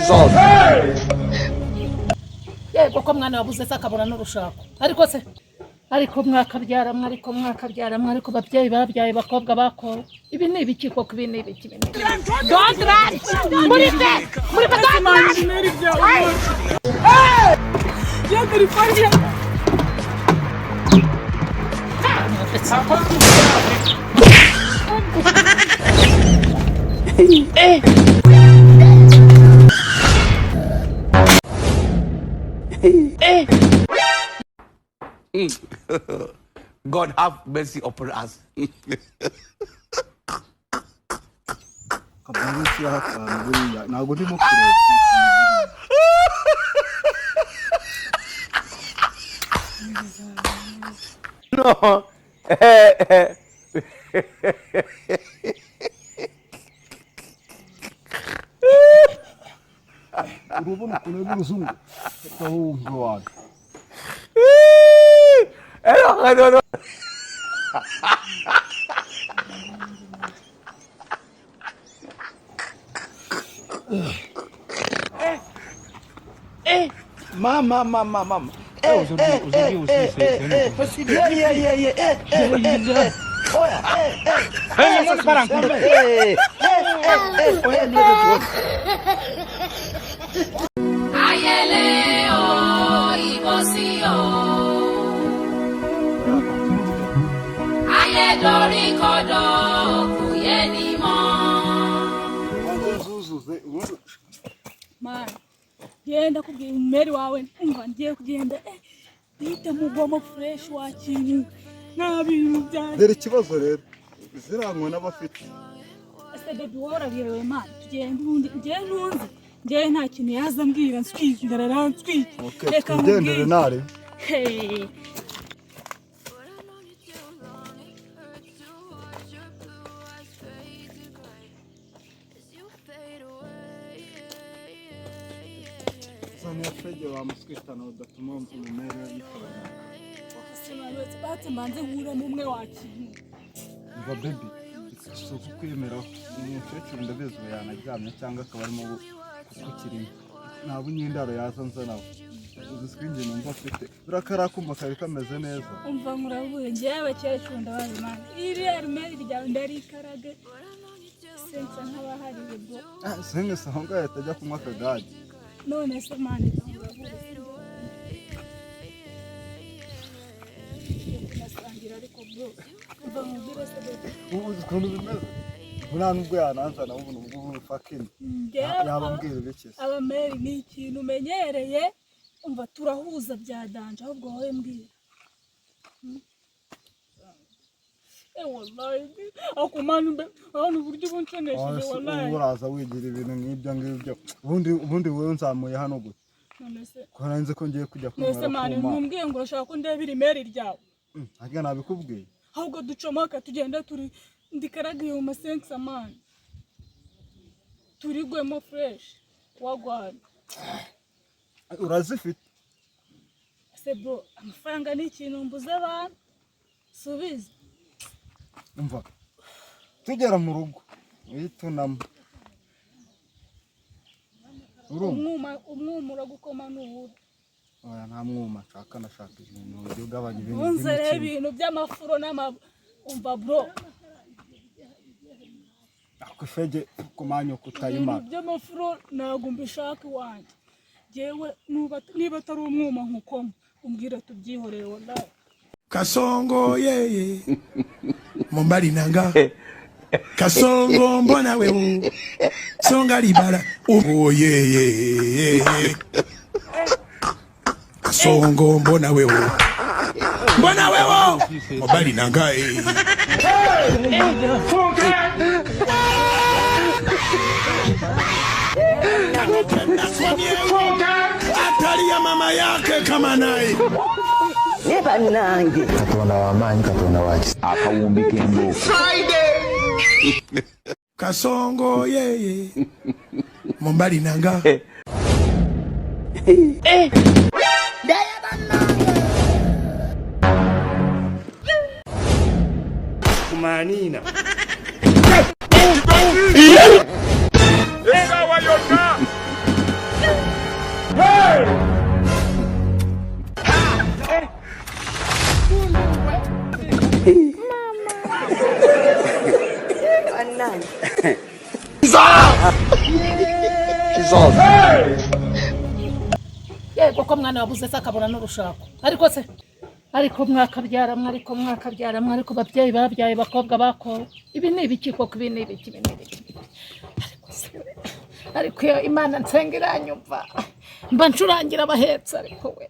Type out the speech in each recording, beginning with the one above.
Jesus. Yego, ko mwana wabuze se akabura n'urushako. Ariko se, ariko mwakabyara mwe, ariko mwakabyara mwe, ariko babyeyi babyaye bakobwa bakowe, ibi ni ibiki koko? Ibi ni ibiki? Ibi ni ibiki? Don't run! Muri pe, muri pe, don't run! Ya telefone. God have mercy upon us. Kabona ushyiraho akantu, buriya ntabwo ndimo kureba. No. Urabona ukuntu ari uruzungu wumva wawe. No, no, no. Mama, mama, mama. Aujourd'hui, aujourd'hui aussi, c'est un autre. Yeah, yeah, yeah, yeah. Eh, eh, eh, eh. Oya, eh, eh. Eh, eh, eh, eh. Oya, mlete tuone. Ayẹlẹ o, ìbòsí o. Ayédorí kodò, kò yé ni mọ́. Zuzuze ubundi. Mani, genda kubwira umumeri wawe, umva, ngiye kugenda, bihita mugwamo fresh wa kintu, nta bintu byanjye. Dore ikibazo rero, ziriya nkoni aba afite. Ese baby, wowe urabiyobewe? Mani, tugende ubundi ngewe ntunze, ngewe nta kintu yaza ambwira, nswiki ndarara nswiki. Okay, Reka twigendere. nkubwire. Ntare. Hey. But I know you too long. It hurts to watch your blue eyes fade to gray as you fade away. Zana fege bamuswitana udatuma umumere yitaba. Ese mani, batse mbanze nkuremo umwe wa kintu. Umva baby, si ukukwemeraho, umukecuru ndabizi ubu yanaryamye cyangwa akaba arimo kukukirimo, nta bunyindaro yaza nzanawe. Uzi ko njye numva afite buriya kariya kuma kari kameze neza. Umva nkuravuye, ngewe abakecuru ndabazi mani, iriya rimeri ryawe ndarikarage sensa nk'abahariwe bro. Ah, senge aho ngaho ahita ajya kunywa akagage. None se mani, reka nkuravuye, sibyo? Tugiye kunasangira, ariko bro, umva nkubwire se baby. Ubu uzi ukuntu bimeze, ubu nta nubwo yananzana, ubu nubwo ubu fucking Ngewe yaba ambwira ibiki se? Abameri ni ikintu umenyereye, umva, turahuza bya danger. Ahubwo wowe mbwira. Wallahi ako mani mbe urabona uburyo uba unconesheje. Ese Wallahi. ubu uraza wigira ibintu nk'ibyo ngibyo, ubundi wowe nzamuye hano gute? None se Ko nari nzi ko ngiye kujya none se kunywera mani kuma. Ntumbwiye ngo urashaka ko ndeba irimeri ryawe? Harya nabikubwiye? Ahubwo ducomoka tugenda, turi ndikaragiye mu masenkisa mani, turigwemo fresh wagwana. Urazifite? Ese bro, amafaranga ni ikintu mbuze abantu, subiza. Umva, tugera mu rugo uyitunamo, urumva? Umwuma, umwuma uragukoma nuwura. Oya, nta mwuma nshaka, ndashaka ibintu ujya ugabanya ibintu Unze rero by'imikino. Ibintu by'amafuro n'ama, umva bro. Ako ifege kumanya Ibintu kutayimara. by'amafuro ntabwo mbishaka iwanjye. Jyewe niba atari umwuma nkukoma, umbwire tubyihorere wallahi. Kasongo yeye mobali nanga Kasongo, mbona wewe songa libala oh yeye Kasongo, mbona wewe, mbona wewe mobali nanga eh. Atalia mama yake kama naye. Katonda w'amaanyi, Katonda wakisa. Akawumbi k'embuufu. Kasongo yeye mobali nanga. Kumanina. Essaawa yonna. Yego ko mwana wabuze se akabura n'urushako. Ariko se, ariko mwakabyara mwe, ariko mwakabyara mwe, ariko babyeyi babyaye bakobwa bakowe, ibi ni ibiki koko? Ibi ni ibiki? Ibi ni ibiki? Ariko se, ariko iyo Imana nsenga iranyumva, mba ncurangira abahetse. Ariko we,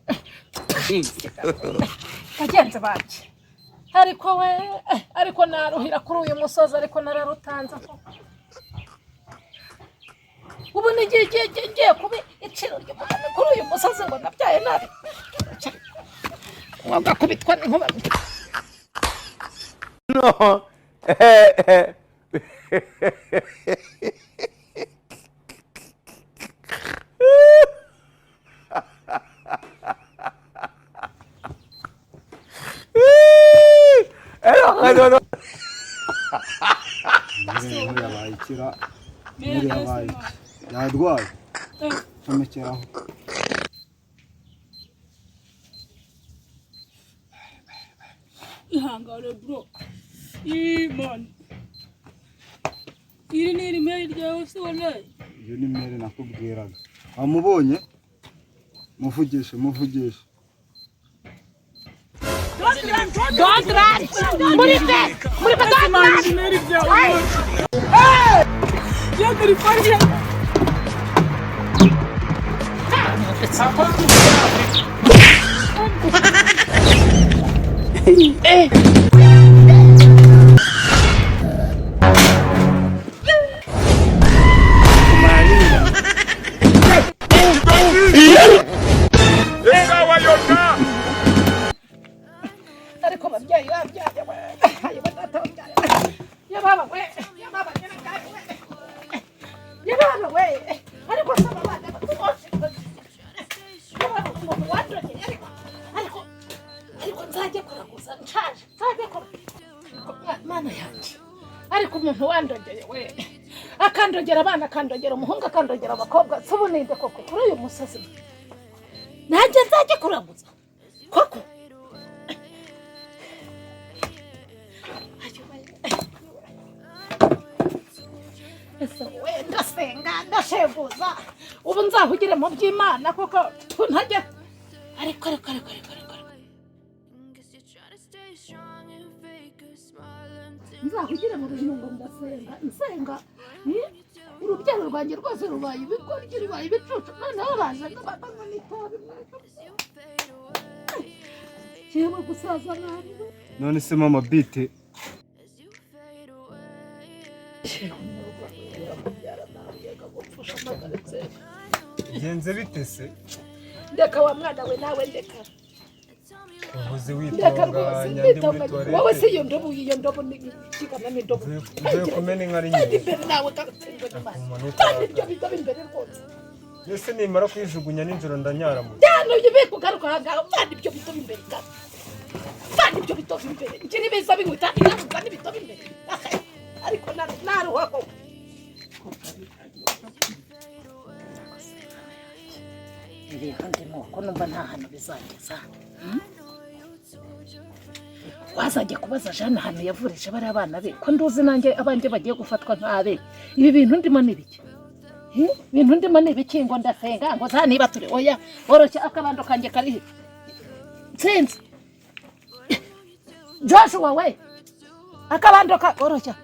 bagenzi banjye, ariko we, ariko naruhira kuri uyu musozi, ariko nararutanze koko. Ubu nigiye ngiye kuba iciro ry'umugani kuri uyu musozi ngo nabyaye nabi, wagakubitwa n'inkuba. No. No, no. Inkuru yabaye ikira, inkuru yabaye iki? Yarwaye, comekeraho. Ihangane bro. Imana. Iri ni irimeri ryawe se wallahi? Iyo ni mere nakubwiraga. Wamubonye? Muvugishe, muvugishe. Don't run! Muri pe! Muri pe, don't run! Irimeri ryawe. Ya telefone ya. Kumanina. Esawa yonna. Ariko babyeyi babyaye we, ayiwe data wabyaye we, yababa we, yababa nyirangare we, yababa we. Ariko saba abana bose, yababa umuntu wandogeye. Ariko nzajye kuraguza nshaje, nzajye kuraguza, Mana yanjye. Ariko umuntu wandogeye we, akandogera abana, akandogera umuhungu, akandogera abakobwa, si ubu ninde koko kuri uyu musozi? Nanjye nzajye kuraguza koko? Ese we, ndasenga, ndasheguza, ubu nzahugire mu by'Imana kuko ntajya. Ariko Guess you're trying to stay strong and fake a smile until nzahugire mu bintu ngo ndasenga, nsenga, urubyaro rwanjye rwose rubaye ibigoryi, rubaye ibicucu. Noneho baje banywa n'itabi. you fade away. Yewe, gusaza nabi. None se mama, bite? As you fade away. Gupfusha amagaritse. Bigenze bite se? Ndeka wa mwana we, nawe ndeka. Uvuze Ndeka rwose. witunganya, ndi muri Nditunganya wowe si toilette. Iyo ndobo, iyo ndobo ni kigana n'indobo. Mvuye kumena inka ari Kandi nyina. imbere nawe, gatsindwe n'Imana. Akumanuka. Kandi ibyo bidobo imbere rwose. Mbese nimara kuyijugunya nijoro ndanyara mu Cyane uyu kugaruka aha ngaha. Vana ibyo bidobo imbere gato, vana ibyo bidobo imbere. Ngira ibiza binywa itabi, nawe uzana ibidobo imbere. Ariko naruha koko. Ibintu ndimo ko numva nta hantu bizageza. Wazajya kubaza Jeanne ahantu yavurije bariya abana be, ko nduzi nanjye abanjye bagiye gufatwa nk'abe. Ibi bintu ndimo ni ibiki? Ibintu ndimo ni ibiki? Ngo ndasenga, ngo za niba turi oya. Oroshya akabando kanjye karihe? Nsinzi Joshua we, akabando ka oroshya.